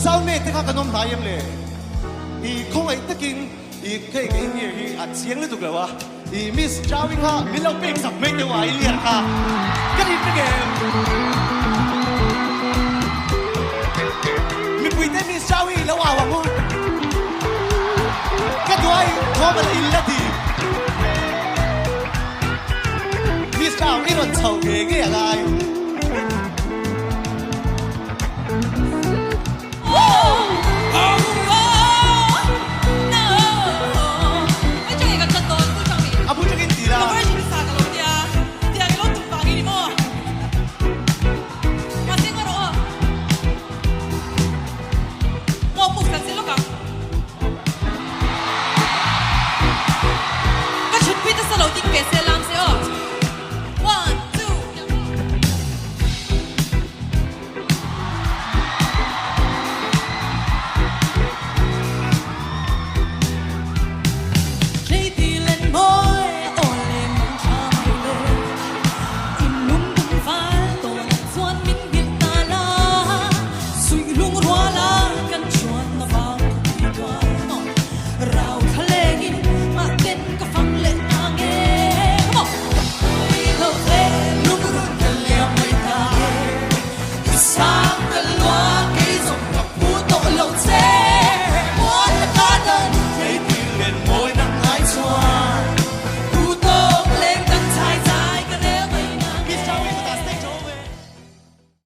Soundmate te kha kan awm hnai em le? I khawngaih takin i hei ka in-ear hi a chiang lutuk lo a, i Miss Chawing kha min lo pek sak mai teuh a i lian kha ka rin vek em? Mipui te Miss Chawing i lo au ang u. Ka duai thawm a la in la ti. Miss Chau i rawn chho nge nge a ngai.